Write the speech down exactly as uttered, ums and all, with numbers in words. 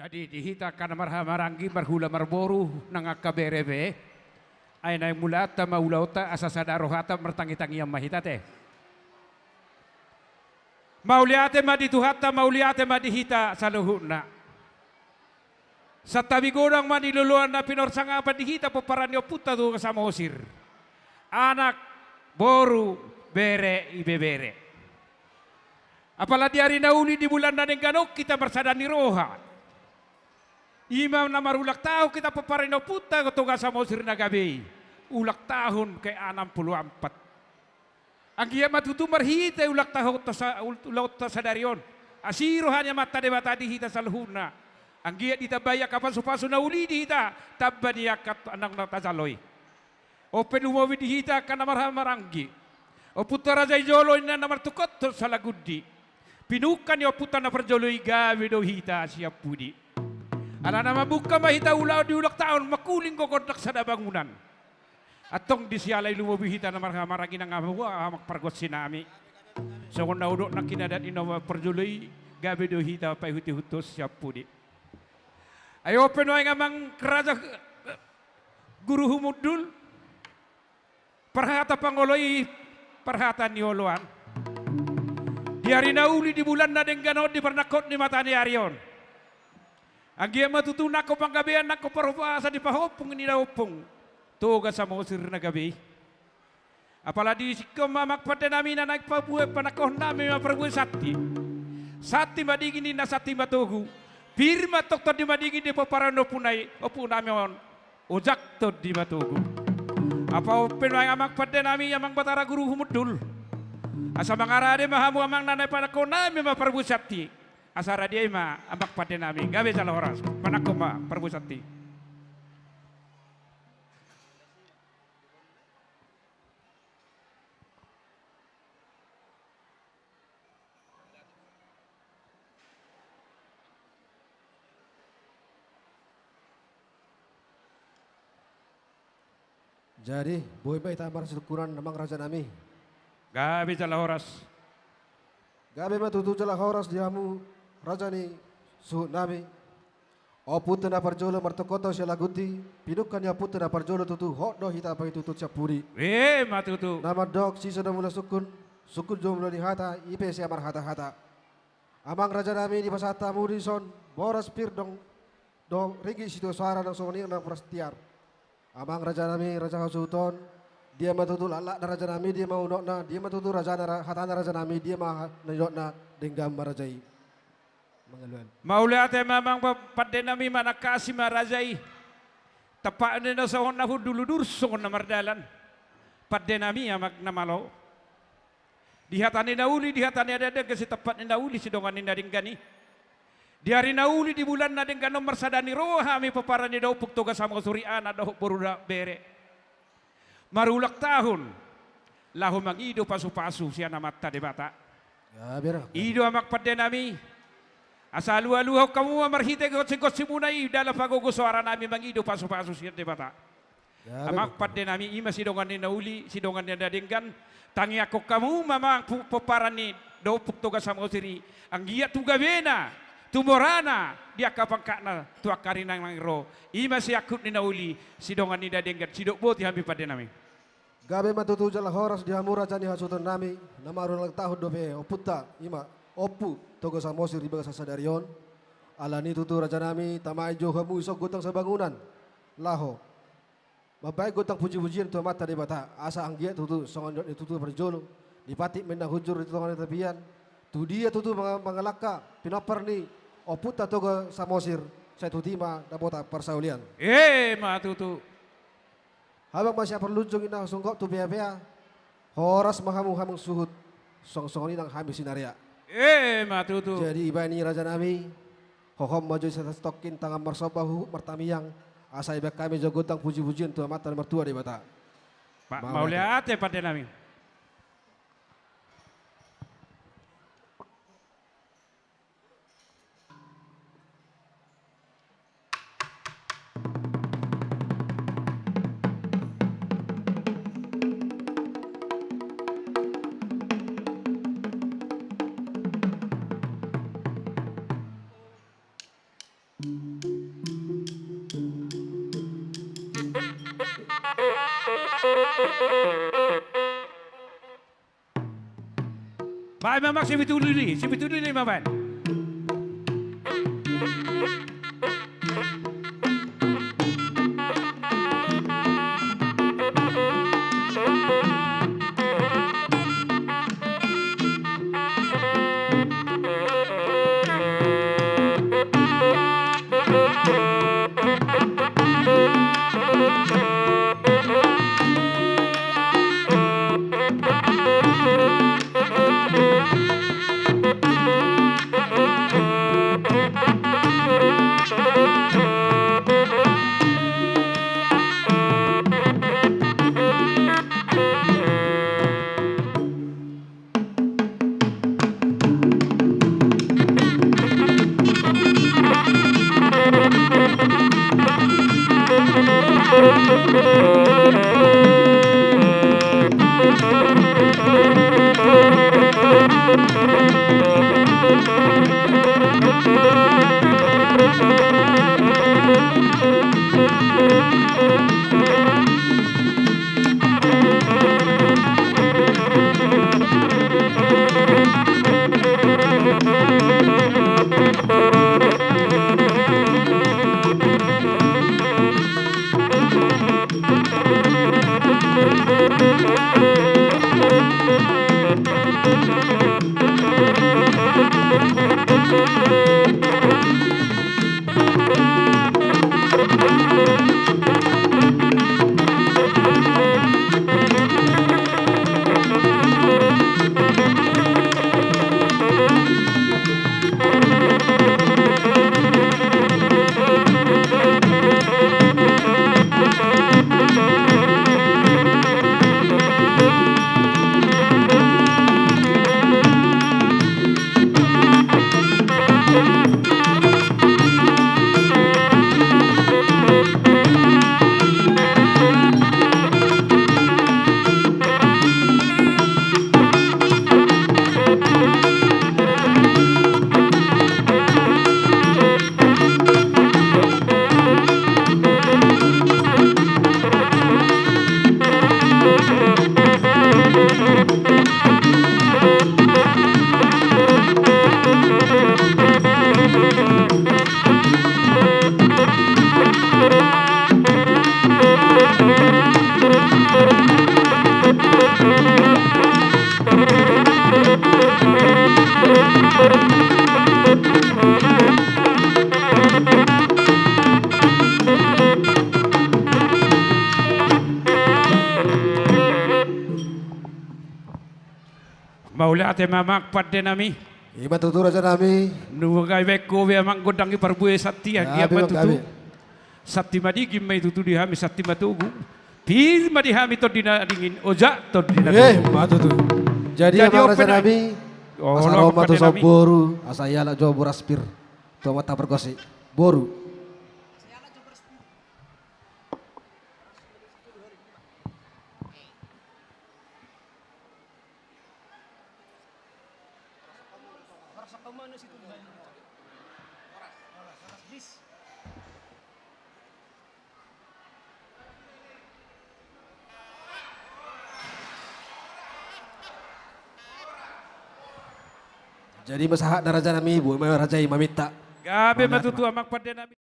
Jadi di hita angka na marhaha maranggi, marhula marboru nang angka bere be, ai naeng mulaanta ma ulaonta asa sada rohanta, martangitangian ma hita te. Mauliate ma di Tuhanta, mauliate ma di hita saluhutna. Santabi godang ma di loloan na pinorsangapon di hita pomparan ni ompunta Toga Samosir. Anak, boru, bere, ibebere. Apala di ari na uli di bulan na denggan on hita marsada ni roha. I ma na marulang tahun hita pomparan ni ompunta Toga Samosir na gabe i. Ulang tahun ke enam puluh empat. Anggiat ma tutu marhite ulang tahunta sa-, ul-, ulaonta sadari on, asi roha ni Amanta Debata di hita saluhutna. Anggiat ditambai angka pasupasu na uli di hita, tamba ni angka naung na tajalo i. On pe lumobi di hita angka na marhaha maranggi. Ompunta Raja i jolo inna na martungkothon Salagundi. Pinungka ni ompunta na parjolo i gabe do hita sian pudi. Alana mamungka ma hita ulaon di ulang tahun, mangkuling gogo ndang sada bangunan. Antong di siala i lumobi hita na marhaha maranggi nang hamu amang pargonsi nami. Songon na hudok nangkin adat ni na parjolo i, gabe do hita paihut-ihuthon sian pudi. Ai on pe nuaeng amang raja, guru humundul. Parhata pangoloi, parhata ni oloan. Di ari na uli di bulan na denggan on di parnangkok ni mata ni ari on. Anggiat ma tutu nangkok panggabean, nangkok parhorasan di pahompung ni daompung Toga Samosir na gabe i. Apala di singkop ma amang pande nami na naeng pabuat panangkohon nami ma parbuat santi. Santi ma dingin ninna santi ma togu. Pir ma tongtong di madingin di pomparan ni ompu nai, ompu nami on. Ojak tondi ma togu. Apa on pe nuaeng amang pande nami, amang batara guru humundul. Asa mangarade ma hamu amang na naeng panangkohon nami ma parbuat santi. Asa rade i ma amang pande nami. Gabe jala horas. Panangkohon ma parbuat santi. Jadi, boi ma hita marsiungkunan amang raja nami. Gabe jala horas. Gabe ma tutu jala horas di hamu raja ni suhut nami. Ompunta na parjolo martungkothon Salagundi, pinungka ni ompunta na parjolo tutu hot do hita paihut-ihuthon sian pudi. Ima tutu. Na mandok sisa do mula sungkun, sungkun do mula ni hata, i pe sian marhata-hata. Amang raja nami, dipasahat hamu dison boras pir dohot ringgit sitio soara nang songon i nang boras tiar. Amang raja nami, raja hasuhuton, dia ma tutu laklakna raja nami, dia ma unokna, dia ma tutu rajana ra-, hatana raja nami, dia ma ha-, nidokna, denggan ma raja i. Mangalualu. Mauliate ma amang pa-, pande nami, manangkasi ma raja i. Tampakna songon na hundul udur songon na mardalan. Pande nami amang na malo. Di hata ni na uli, di hata ni na denggan, sitampak ni na uli, sidongan ni na denggan i. Di ari na uli, di bulan na denggan on marsada ni roha hami pomparan ni daompung Toga Samosir i, anak dohot boru dohot bere. Marulang tahun, laho mangido pasu-pasu sian Amanta Debata. Ya, bere. I do amang pande nami. Asa alu-aluhon hamu ma marhite gonsi-gonsimuna i, dalan pagogo soara nami mangido pasu-pasu sian Debata. Ya, amang pande nami, i ma sidongan ni na uli, sidongan ni na denggan. Tangiangkon hamu ma amang pu-, pomparan ni daompung Toga Samosir i. Anggiat tu gabena, tu morana, di angka pangkatna, tu angka ari na naeng ro. I ma siangkup ni na uli, sidongan ni na denggan, sidok boti hami pande nami. Gabe ma tutu jala horas di hamu raja ni hasuhuton nami, na marulang tahun dope ompunta, i ma, Ompu Toga Samosir di bagasan sadari on. Alani tutu raja nami, tama i jo hamu dison gondang sabangunan. Laho. Mambahen gondang puji-pujian tu Amanta Debata, asa anggiat tutu, songon nidok ni tutu parjolo, dipantik ma inna hujur di tonga ni tapian, tu dia tutu manga-, mangalangka, pinompar ni, Ompunta Toga Samosir, sai tutu i ma dapotan parsaulian. Ima tutu. Hamu ma sian Parlunjung inna songgop tu pea-pea, horas ma hamu amang suhut, songon-songon i nang hami sinarea. Ima tutu. Jadi dibahen i raja nami, hohom ma jo i sitongkin tangan marsomba huhut martamiang, asa dibahen hami jo gondang puji-pujian tu Amanta na martua Debata. Ma-, mauliate. Mauliate pande nami. Baen ma, Amang, si Pitulili, si Pitulili ma baen. Mauliate ma, Amang pande nami. Ima tutu, raja nami. Nunga dibaen ho be, Amang, gondang i parbue santi, anggiat ma tutu. Santi madingin ma i tutu di hami, santi matogu. Pir ma di hami tondi na dingin, ojak tondi na togu. Ima tutu. Jadi, Amang, raja nami, asa ro ma tu son boru, asa ialap jo boras pir tu amanta pargonsi. Boru. Jadi, ma sahat na, raja nami, boi ma raja i maminta. Gabe ma tutu, Amang pande nami.